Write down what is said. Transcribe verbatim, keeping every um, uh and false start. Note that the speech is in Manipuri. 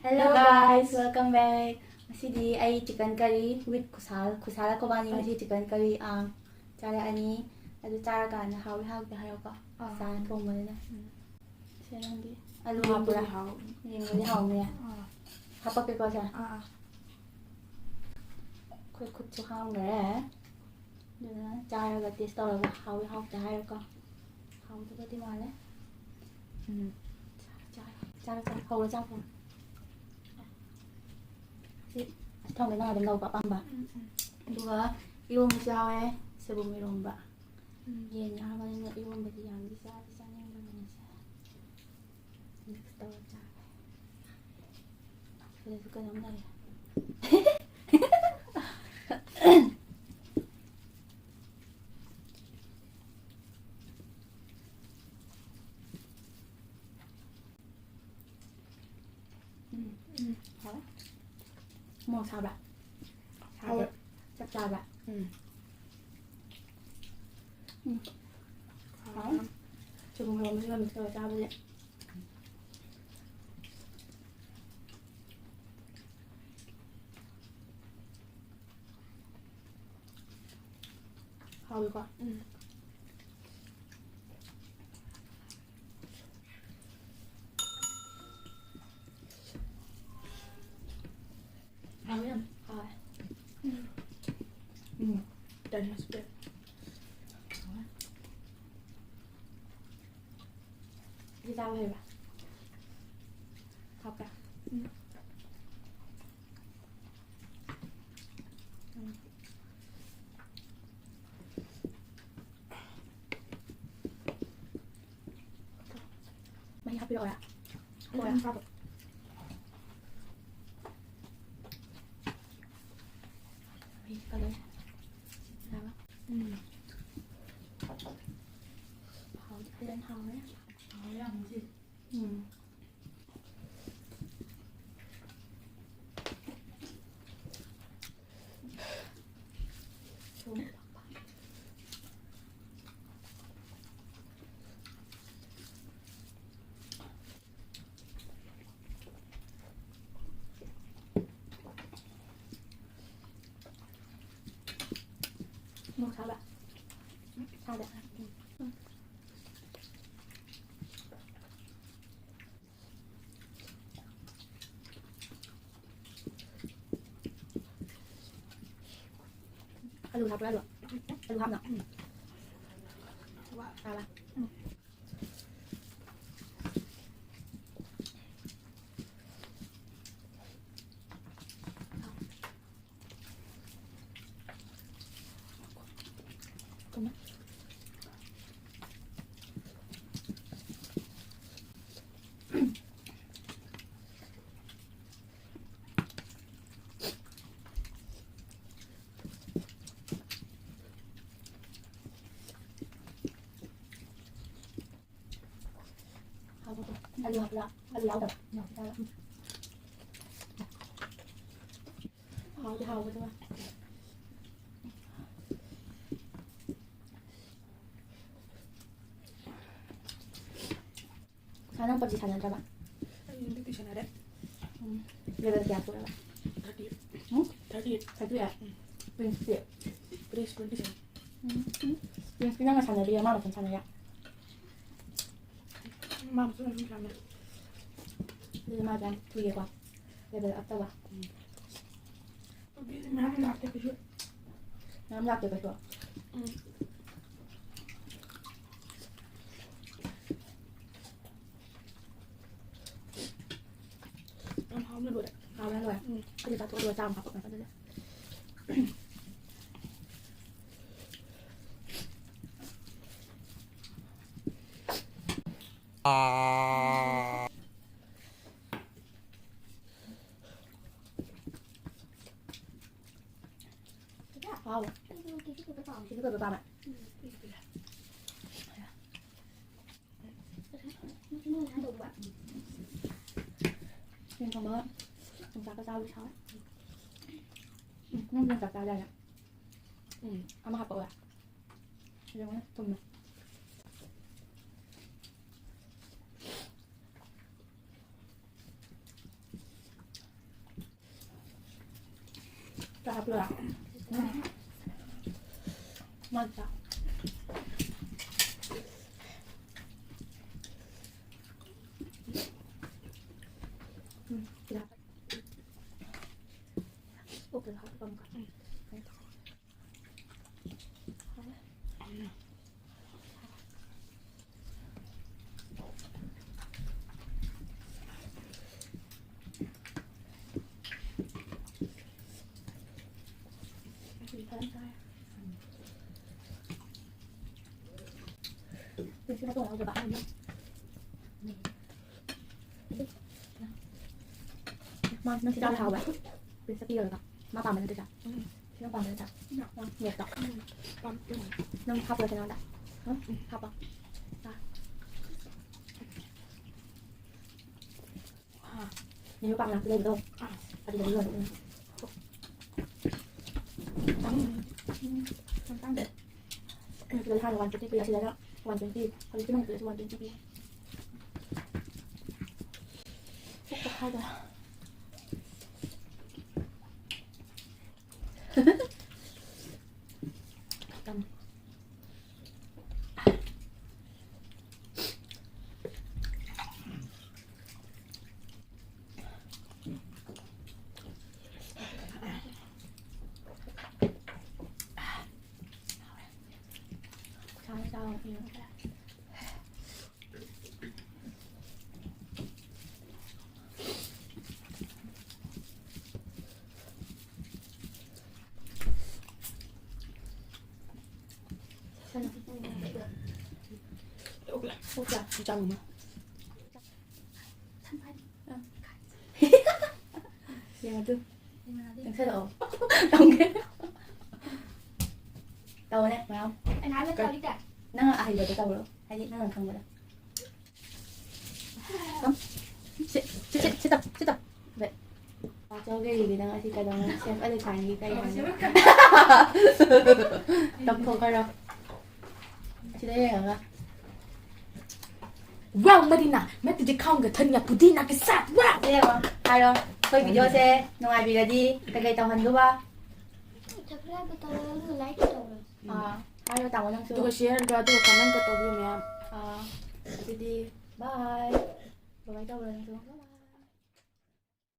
Hello guys, welcome back. ꯉꯁꯤꯗꯤ ꯑꯩ chicken curry with ꯈꯨꯁꯥ, ꯈꯨꯁꯥꯔ ꯀꯣꯕꯥꯅꯤ ꯉꯁꯤ chicken curry, ꯑꯥ, ꯆꯥꯔꯛꯑꯅꯤ꯫ ꯑꯗꯨ ꯆꯥꯔꯀꯥꯟꯗ ꯍꯥꯎꯏ ꯍꯥꯎꯇꯦ ꯍꯥꯏꯔꯛꯑꯣꯀꯣ꯫ ꯑꯥ꯫ ꯆꯥꯅ ꯊꯣꯡꯕꯅꯤꯅ꯫ ꯎꯝ꯫ ꯁꯦ ꯅꯪꯗꯤ ꯑꯂꯨ ꯍꯥꯞꯄ꯭ꯔꯥ? ꯌꯦꯡꯕꯗꯤ ꯍꯥꯎ-, ꯌꯦꯡꯕꯗꯤ ꯍꯥꯎꯅꯤ꯫ ꯑꯥ꯫ ꯍꯥꯄꯛꯀꯦꯀꯣ ꯁꯦ꯫ ꯑꯥ, ꯑꯥ꯫ ꯑꯩꯈꯣꯏ ꯈꯨꯠꯁꯨ ꯍꯥꯝꯈ꯭ꯔꯦ꯫ ꯑꯗꯨꯅ ꯆꯥꯔꯒ taste ꯇꯧꯔꯒ ꯍꯥꯎꯏ ꯍꯥꯎꯇꯦ ꯍꯥꯏꯔꯣꯀꯣ꯫ ꯍꯥꯎꯗꯧꯕꯗꯤ ꯃꯥꯜꯂꯦ꯫ ꯎꯝ꯫ ꯆꯥꯔꯣ, ꯆꯥꯔꯣ, ꯆꯥꯔꯣ꯫ ꯍꯧꯔꯣ, ꯆꯥꯕ ꯍꯧꯔꯣ꯫ ꯁꯤ, ꯑꯁꯤ ꯊꯣꯡꯕ ꯅꯪ ꯑꯗꯨꯝ ꯂꯧꯕ ꯑꯄꯥꯝꯕ꯫ ꯎꯝ, ꯎꯝ꯫ ꯑꯗꯨꯒ ꯏꯔꯣꯝꯕꯁꯨ ꯌꯥꯎꯋꯦ, ꯁꯣꯏꯕꯨꯝ ꯏꯔꯣꯝꯕ꯫ ꯎꯝ꯫ ꯌꯦꯟ ꯌꯥꯎꯕꯅꯤꯅ ꯏꯔꯣꯝꯕꯗꯤ ꯌꯥꯝꯗꯤ ꯆꯥꯗꯤ ꯆꯥꯅꯤꯡꯗꯕꯅꯤꯁꯦ꯫ Mix ꯇꯧꯔ ꯆꯥꯒꯦ꯫ ꯁꯤꯗꯁꯨ ꯀꯩꯅꯣꯝ ꯂꯩꯔꯦ꯫ ꯎꯝ, ꯎꯝ, ꯍꯥꯎꯋꯦ꯫ ꯃꯣꯔꯣꯛ ꯁꯥꯕ꯭ꯔꯥ? ꯁꯥꯗꯦ꯫ ꯍꯥꯎꯋꯦ꯫ ꯆꯞ ꯆꯥꯕ꯭ꯔꯥ? ꯎꯝ꯫ ꯎꯝ꯫ ꯍꯥꯎꯋꯦ꯫ ꯁꯣꯏꯕꯨꯝ ꯏꯔꯣꯝꯕꯁꯤꯒ mix ꯇꯧꯔ ꯆꯥꯕꯁꯦ꯫ ꯍꯥꯎꯋꯤꯀꯣ? ꯎꯝ꯫ ꯍꯥꯎꯋꯦ ꯌꯥꯝ꯫ ꯍꯥꯎꯋꯦ꯫ ꯎꯝ꯫ ꯎꯝ꯫ ꯇꯟ ꯃꯁꯨꯗ꯫ ꯁꯤ ꯆꯥꯕ ꯍꯩꯕ꯭ꯔꯥ? ꯍꯥꯎꯕ꯭ꯔꯥ? ꯎꯝ꯫ ꯎꯝ꯫ ꯃꯍꯤ ꯍꯥꯞꯄꯤꯔꯛꯑꯣꯔꯥ? ꯍꯥꯞꯄꯛꯑꯣꯔꯥ? ꯎꯝ, ꯍꯥꯞꯄꯣ꯫ ꯃꯍꯤ ꯀꯜꯂꯦ꯫ ꯌꯥꯔꯕ? ꯎꯝ꯫ ꯍꯥꯎꯗꯤ ꯐꯖꯅ ꯍꯥꯎꯔꯦ꯫ ꯍꯥꯎꯔꯦ ꯌꯥꯝ ꯉꯁꯤ꯫ ꯎꯝ꯫ ꯃꯣꯔꯣꯛ ꯁꯥꯕ꯭ꯔꯥ? ꯁꯥꯗꯦ꯫ ꯎꯝ꯫ ꯑꯂꯨ ꯍꯥꯞꯄ꯭ꯔꯥ? ꯑꯂꯨ, ꯑꯂꯨ ꯍꯥꯞꯅ? ꯎꯝ꯫ ꯁꯥꯕ? ꯎꯝ꯫ ꯍꯥꯎꯕꯗꯣ꯫ ꯑꯂꯨ ꯍꯥꯞꯄ꯭ꯔꯥ? ꯑꯂꯨ ꯌꯥꯎꯗꯕ? ꯌꯥꯎꯗꯕ꯫ ꯍꯥꯎꯗꯤ ꯍꯥꯎꯕꯗꯨ꯫ ꯁꯥ, ꯅꯪ ꯄꯞꯖꯤ ꯁꯥꯟꯅꯗ꯭ꯔꯕ? ꯑꯩ ꯍꯟꯗꯛꯇꯤ ꯁꯥꯟꯅꯔꯦ꯫ ꯎꯝ꯫ Level ꯀꯌꯥ ꯁꯨꯔꯕ? Thirty eight꯫ ꯎꯝ? Thirty eight꯫ Thirty eight? ꯎꯝ꯫ Prince T? Prince twenty seven꯫ ꯎꯝ, ꯎꯝ꯫ Prince ꯇꯤ ꯅꯪꯒ ꯁꯥꯟꯅꯔꯤꯔ, ꯃꯥ ꯃꯊꯟ ꯁꯥꯟꯅꯩꯔ? ꯃꯥ ꯃꯊꯟ ꯑꯗꯨꯝ ꯁꯥꯟꯅꯩ꯫ ꯑꯗꯨꯗꯤ ꯃꯥꯗꯤ ꯌꯥꯝ ꯊꯨꯏꯌꯦꯀꯣ, level up ꯇꯧꯕ꯫ ꯎꯝ꯫ ꯃꯌꯥꯝ ꯂꯥꯛꯇꯦ ꯀꯩꯁꯨ꯫ ꯃꯌꯥꯝ ꯂꯥꯛꯇꯦ ꯀꯩꯁꯨ꯫ ꯎꯝ꯫ ꯌꯥꯝ ꯍꯥꯎꯅ ꯂꯣꯏꯔꯦ꯫ ꯍꯥꯎꯅ ꯂꯣꯏꯔꯦ? ꯎꯝ꯫ ꯑꯗꯨ ꯆꯥꯊꯣꯛꯑ ꯑꯗꯨꯒ ꯆꯥꯕ ꯍꯥꯞꯄꯛꯑꯣ ꯑꯗꯨꯗꯤ꯫ ꯍꯥꯎ꯫ ꯁꯤꯁꯨ ꯀꯩꯅꯣ ꯄꯥꯝꯃꯦ꯫ ꯌꯦꯟ ꯊꯣꯡꯕꯒ ꯌꯣꯡꯆꯥꯛꯀ ꯆꯥꯕꯗꯤ ꯍꯥꯎꯋꯦ꯫ ꯎꯝ, ꯅꯪ ꯌꯣꯡꯆꯥꯛ ꯆꯥꯗꯥꯏꯅꯦ? ꯎꯝ, ꯑꯃ ꯍꯥꯞꯄꯛꯎꯔꯥ? ꯌꯦꯡꯉꯨꯅꯦ, ꯊꯨꯝꯃꯦ꯫ ꯆꯥꯛ ꯍꯥꯞꯄꯤꯔꯣ? ꯎꯝ꯫ ꯃꯥ ꯆꯥ꯫ ꯎꯝ, ꯆꯥ꯫ ꯎꯝ꯫ ꯃꯥ ꯅꯪ ꯁꯤ ꯆꯥꯕ ꯍꯥꯎꯕ꯭ꯔꯥ? ꯄ꯭ꯔꯤꯟꯁꯇ ꯄꯤꯔꯒ꯫ ꯃꯥ ꯄꯥꯝꯕ ꯅꯠꯇ꯭ꯔꯣ ꯁꯥ? ꯎꯝ꯫ ꯁꯤ ꯅꯪ ꯄꯥꯝꯕ ꯅꯠꯇ꯭ꯔꯥ? ꯎꯝ꯫ ꯃꯦꯠꯇꯣ꯫ ꯎꯝ꯫ ꯄꯥꯝ-, ꯎꯝ꯫ ꯅꯪ ꯍꯥꯞꯄ꯭ꯔꯣ ꯁꯤ ꯅꯉꯣꯟꯗ? ꯎꯝ꯫ ꯍꯥꯞꯄꯣ꯫ ꯆꯥ꯫ ꯅꯦꯔꯨ ꯄꯥꯛ ꯃꯅꯥꯛꯇ ꯂꯩꯕꯗꯣ꯫ ꯑꯗꯨꯗ ꯌꯣꯜꯂꯦ꯫ ꯎꯝ꯫ ꯎꯝ꯫ ꯌꯥꯝ ꯇꯥꯡꯗꯦ꯫ ꯁꯤꯗ ꯍꯥꯟꯅ one fifty ꯄꯤ, ꯑꯁꯤꯗꯅ one twenty꯫ ꯍꯧꯖꯤꯛꯇꯤ ꯃꯅꯤꯄꯨꯔꯗꯁꯨ one twenty ꯄꯤ꯫ ꯄꯨꯛꯀ ꯍꯥꯏꯗꯣꯔꯦ꯫ ꯌꯦꯡꯉꯣ ꯑꯗꯨ꯫ ꯅꯪꯁꯜꯂꯛꯑꯣ꯫ ꯇꯧꯒꯦ꯫ ꯇꯧꯅꯦ, ꯃꯌꯥꯝ꯫ ꯑꯩꯅ ꯍꯥꯏꯕ ꯇꯧꯔꯤꯗ꯫ ꯅꯪ ꯑꯍꯩꯕꯗꯣ ꯇꯧꯔꯣ꯫ ꯍꯥꯏꯗꯤ ꯅꯪꯅ ꯈꯪꯕꯗꯣ꯫ ꯁꯤ, ꯁꯤ, ꯁꯤ, ꯁꯤ ꯇꯧ, ꯁꯤ ꯇꯧ꯫ ꯕꯦ꯫ ꯄꯥꯆꯧꯒꯤ ꯅꯪ ꯑꯁꯤ ꯀꯩꯗꯧꯉꯩ ꯁꯦꯐ ꯑꯂꯤ ꯈꯥꯟꯒꯤ ꯀꯩ ꯍꯥꯏꯅꯣ? ꯇꯧꯊꯣꯛꯈ꯭ꯔꯣ꯫ ꯁꯤꯗ ꯌꯦꯡꯉꯒ꯫ Wow, Marina, मैं तुझे खाऊंगा धनिया पुदीना के साथ, wow! ꯁꯤꯗ ꯌꯦꯡꯉꯣ, ꯍꯥꯏꯔꯣ꯫ ꯑꯩꯈꯣꯏ ꯚꯤꯗꯤꯑꯣꯁꯦ ꯅꯨꯡꯉꯥꯏꯕꯤꯔꯗꯤ ꯀꯩꯀꯩ ꯇꯧꯍꯟꯗꯨꯕ? Subscribe ꯇꯧꯔꯣ, like ꯇꯧꯔꯣ꯫ ꯑꯥ, ꯍꯥꯏꯌꯣ ꯇꯥꯃꯣ ꯅꯪꯁꯨ꯫ ꯑꯗꯨꯒ shareꯒ ꯑꯗꯨꯒ commentꯀ ꯇꯧꯕꯤꯌꯨ ꯃꯌꯥꯝ꯫ ꯑꯥ, ꯑꯗꯨꯗꯤ bye. Bye bye ꯇꯧꯔꯣ ꯅꯪꯁꯨ.